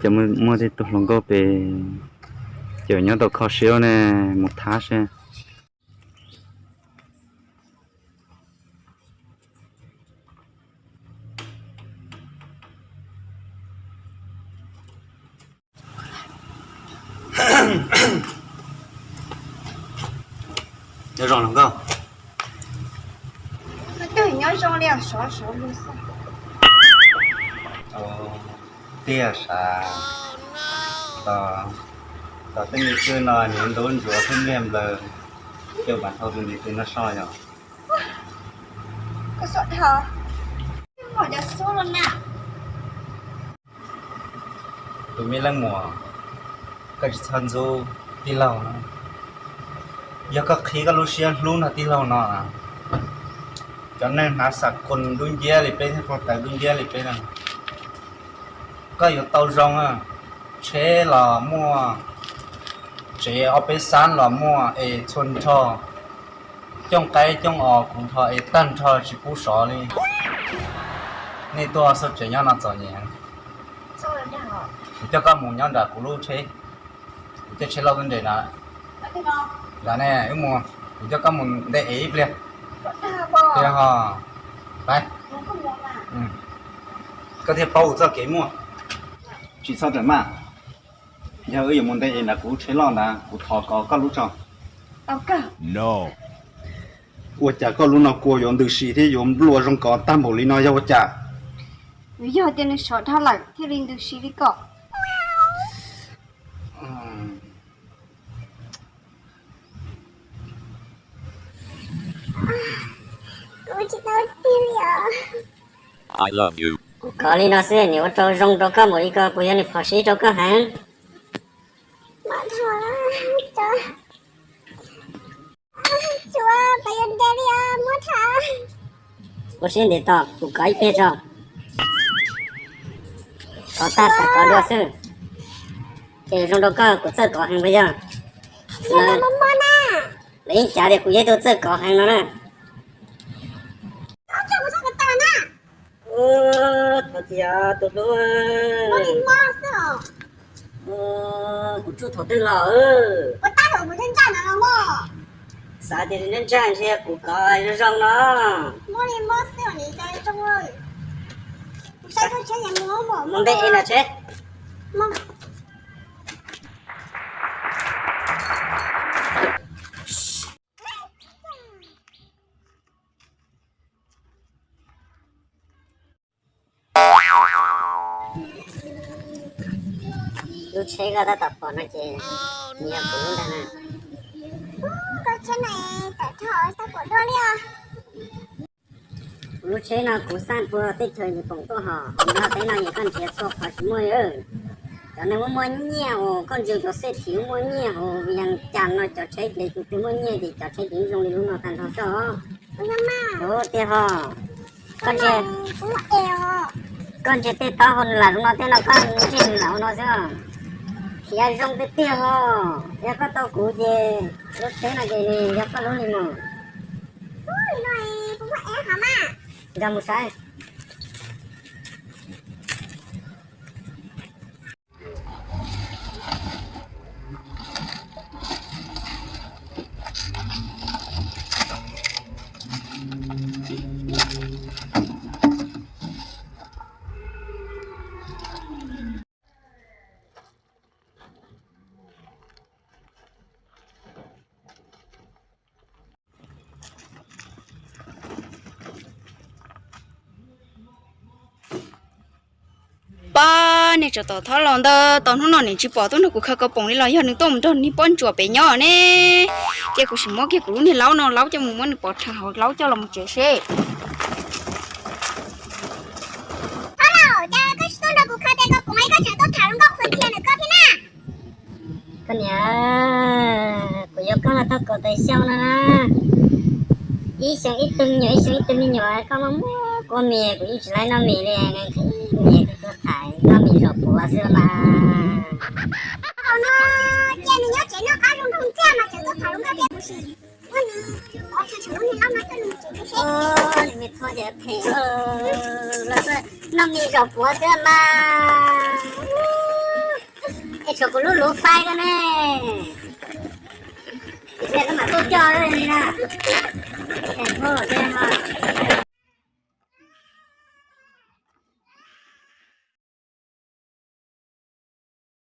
Ces muaj tej tug hluas nkauj pem, ces nyob tau kho siab ne, mus thab seb. Nyob zoo hluas nkauj. Nyob zoo li os, sov sov lug xwb. Tiag sav, tos tej me kwj no nws ntub ntsuav thiab npliag nplaws, ces mam thau tus me kwj no soj yog. Tus me leej muam, koj tsis txhob ntxub tij laug na. Yog koj qhib koj lub siab hlub nrog tij laug no, cov neeg hnav xav koos dub nciab li peb thiab, ko taw dub nciab li peb no, koj yuav tau zoo. Tsheb los muaj, tsev ob peb xab los muaj es txhua nrho, cooj qaib cooj os kuv nrho es tag nrho tsis pub sov li. Nej tuaj xauj tsev nyob no txom nyem. Kuv coj koj mus nyob nram kuv lub tsheb, kuv coj tsheb loj tuaj nres na. Nram ne wb mus, kuv coj koj mus nte ev ib pliag. Tiag ho. Koj thiaj paub kuv txoj kev muaj. Tsis txhob rawm maj. Yog wb yuav mus nte ev nram kuv lub tsheb loj ntawd, kuv thov kov koj lub tso. Ua cas koj lub no kua yuav ntws si thiab yuav nplua zoo kov tag npaum li no yog ua cas? Yog tias nws sov dhau lawm thiaj li ntws si li ko. Kuv tsis tau tiag li os. Kuv kov li no xwb nws ua rau zoo rau koj npaum li ko, puas yog nws phom sib rau koj heev? Ua siab ntev tos kuv kov ib pliag tso. Kov tag xav kov dua xwb. Ces zoo rau koj kuv txawj kov heev puas yog? Lawv yeej cav tias kuv yog ib tug txawj kov heev no na. Thov txim os tus hlub. Kuv tsuj thaum twg los? Xav tias ntsaj ntsaj ntshe kuv kov zoo zoo no. Mus nte ev nram tsheb. Lub tsheb koj tab tom pom no ces nws yog kuv lub ntag na. Kuv lub tsheb no kuv xaj puag teb chaws Nyij Pooj tuaj hos, nyob teb no ces koj nrhiav txhua qhov tsis muaj li. Cov neeg muaj muaj nyiaj os, koj ntsia cov xej thim muaj nyiaj hos, yeej cas no cov tsheb ces tus twg muaj nyiaj ces cov tsheb ces zoo li lub no tag nrho xwb os. Ua tiag hos. Koj ntsia, koj ntsia tej taub hau nws lam zoo no tej no, koj ntsia nws lam ua no xwb. Khiav zoo tiag tiag hos, yog koj tau kuv ces lub tsheb no ces nws yog koj lub li mus. Nkag mus saib. Pab, nej tsov tom thab los ntawd, tau hnub no nws tsis pom tuaj nrog kuv khaws kaus poom li los yog nws tuaj mus nrog niag pob ntsuam pem nyob ne. Ces kuv sim muab kiag kuv lub niag laub no, laub coj mus muab nws pov rhawv hauv laub coj los mus tsev seb. Thab los, cas koj tsis tuaj nrog kuv khaws tes kaus poom, koj tseem tuaj tham hluas nkauj qhuas ntxhias ntawm koj thiab na? Koj niam, kuv yuav koj los tau kaum tawm xyoo no na. Ib xyoo ib tug me nyuam, ib xyoo ib tug me nyuam, koj muaj muaj kua mis, kuv yeej tsis laib noj mis li, nqhis mis kuv tuaj tham noj mis zaum puav xwb mas. Thaum no cia nws nyob tsev noj qab zoo nraug ntxiag mas tseem tuaj tham hluas nkauj thiab kuv sim muab nws pov rhawv lub niag laub no coj nws mus tsev seb. Noj mis zaum puav xwb mas. Cov kuv lub luv faib ko ne, ib pliag koj mam tuaj coj li na. Es mus, ces mus,